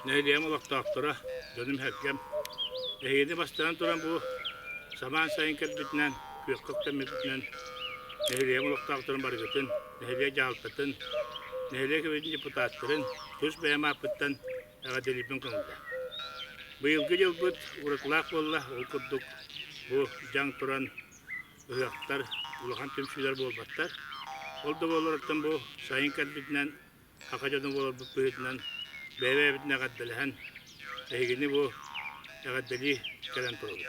Нэһилиэгим олохтоохторо, дьонум-сэргэм, эһигини бастаан туран бу самаан сайын кэлбитинэн, күөххэ үктэммиппитинэн нэһилиэгим олохтоохторун барыгытын, нэһилиэк дьаһалтатын, нэһилиэк эбэтин депутаттарын тус бэйэм ааппыттан эҕэрдэлиирбин көҥүллээх. Быйылгы дьылбыт уратылаах буолла, ол курдук бу дьаҥ туран ыһыахтар, улахан түмсүүлэр буолбаттар. Ол да буоллар бу сайын кэлбитинэн саха дьоно буоларбыт быһыытынан бэйэ-бэйэбитин эҕэрдэлэһэн, эһигини бу эҕэрдэлии кэлэн турабыт.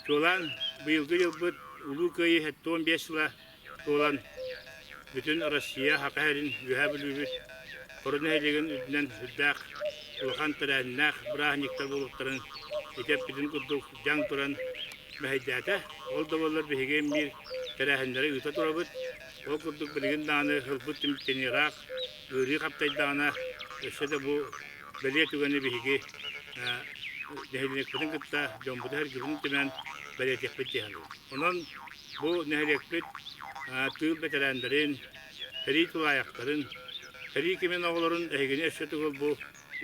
Чуолаан быйылгы дьылбыт Улуу Кыайыы 75 сыла туолан, бүтүн Россия Саха сирин Үөһээ Бүлүүбүт Хоро нэһилиэгин үрдүнэн сүрдээх улахан тэрээһиннээх бырааһынньыктар буолуохтарын ити эппитин курдук дьаҥ туран мэһэйдээтэ. Ол да буоллар биһиги биир тэрээһиннэри ыыта турабыт. Ол курдук билигин даҕаны ылбыт түмүктэн ыраах ыарыы хаптайдаҕына өссө да бу бэлиэ түгэни биһиги нэһилиэкпитин кытта дьоммутун-сэргэбитин түмэн бэлиэтиэхпит дии саныыбын. Онон бу нэһилиэкпит тыыл бэтэрээннэрин, сэрии тулаайахтарын, сэрии кэмин оҕолорун эһигини өссө төгүл бу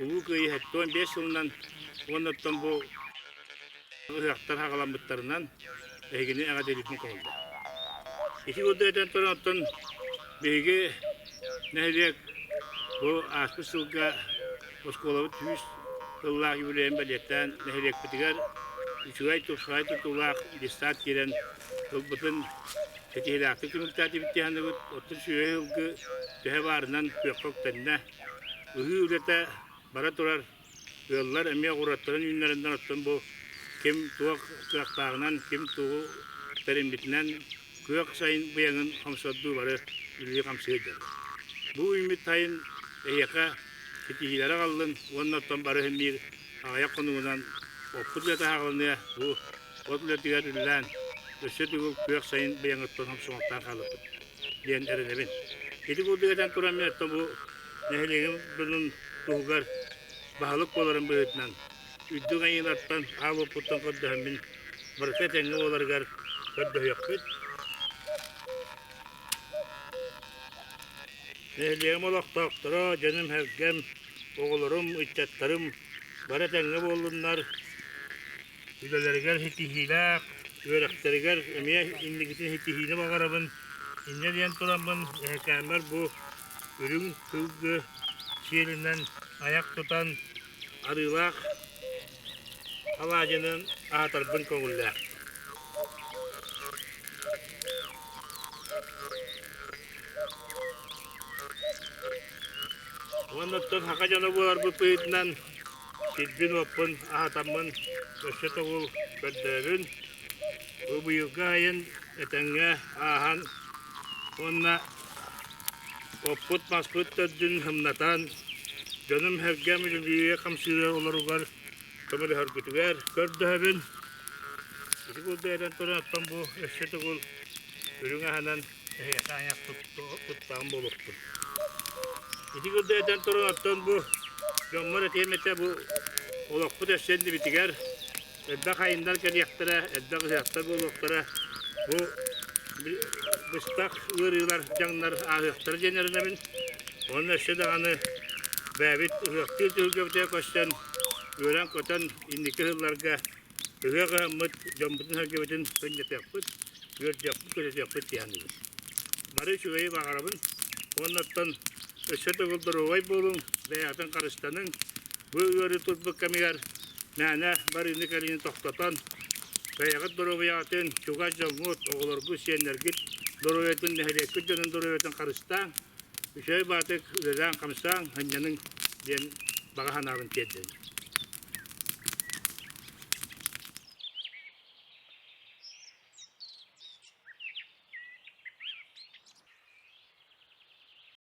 Улуу Кыайыы 75 сылынан уонна оттон бу ыһыахтар хаҕаламмыттарынан эһигини эҕэрдэлиирбин көҥүллээх. Ити курдук этэн туран оттон биһиги нэһилиэк бу ааспыт сылга оскуолабыт 100 сыллаах юбилейын бэлиэтээн нэһилиэкпитигэр үчүгэй тупсаҕай тутуулаах детсад киирэн ылбытын ситиһиилээхтик түмүктээтибит дии саныыбыт. Оттон сүөһү сылгы төһө баарынан күөххэ үктэннэ. Ыһыы үлэтэ бара турар. Ыаллар эмиэ оҕуруоттарын үүннэрэннэр оттон бу ким туох кыахтааҕынан, ким тугу тэриммитинэн күөх сайын быйаҥын хомсордуу бары үлэлии-хамсыы сылдьаллар. Бу үүммүт сайын эһиэхэ ситиһиилэри аҕаллын уонна оттон бары биир аҕыйах хонугунан оппут үлэтэ аҕалыныа бу от үлэтигэр үлэлээн өссө төгүл күөх сайын быйаҥыттан хомсоҥоттоон хаалыахпыт диэн эрэнэбин. Ити курдук этэн туран мин оттон бу нэһилиэгим дьонун туһугар баһылык буоларын быһыытынан үрдүк айыылартан аал уоппуттан көрдөһөммүн барыта этэҥҥэ буоларыгар көрдөһүөхпүт. Нэһилиэгим олохтоохторо, дьонум-сэргэм, оҕолорум, ыччаттарым бары этэҥҥэ буоллуннар, үлэлэригэр ситиһиилээх, үөрэхтэригэр эмиэ инникитин ситиһиини баҕарабын. Инньэ диэн тураммын эһэкээммэр бу үрүҥ сылгы сиэлинэн айах тутан арыылаах алаадьынан аһатарбын көҥүллээх. Уонна оттон саха дьоно буоларбыт быһыытынан сирбин-уоппун аһатаммын өссө төгүл көрдөөбүн. Бу быйылгы айан этэҥҥэ ааһан уонна оппут-маспыт төрдүн сымнатан, дьонум-сэргэм үлэлииргэ-хамсыырга олоругар көмөлөһөргүтүгэр көрдөһөбүн. Ити курдук этэн туран оттон бу өссө төгүл үрүҥ аһынан эһиэхэ айах туттаҕым буолуохтун. Ити курдук этэн туран оттон бу дьоммор этиэм этэ бу олохпут өссө иннибитигэр элбэх айыннар кэлиэхтэрэ, элбэх ыһыахтар буолуохтара. Бу быстах ыарыылар, дьаҥнар ааһыахтара диэн эрэнэбин. Уонна өссө даҕаны бэйэбит ыһыахтыыр түһүлгэбитигэр көстөн, үөрэн-көтөн инники сылларга ыһыах ыһаммыт дьоммутун-сэргэбитин сынньатыахпыт, үөрдүөхпүт-көтүтүөхпүт дии саныыбын. Бары үчүгэйи баҕарабын уонна оттон өссө төгүл доруобай буолуҥ, бэйэҕитин харыстаныҥ. Бу ыарыы турбут кэмигэр мээнэ барыыны-кэлиини тохтотон, бэйэҕит доруобуйаҕытын, чугас дьоҥҥут, оҕолоргут, сиэннэргит доруобуйатын, нэһилиэккит дьонун доруобуйатын харыстааҥ, үчүгэй баатык үлэлээн-хамсааҥ, сынньаныҥ диэн баҕа санаабын тиэрдэбин.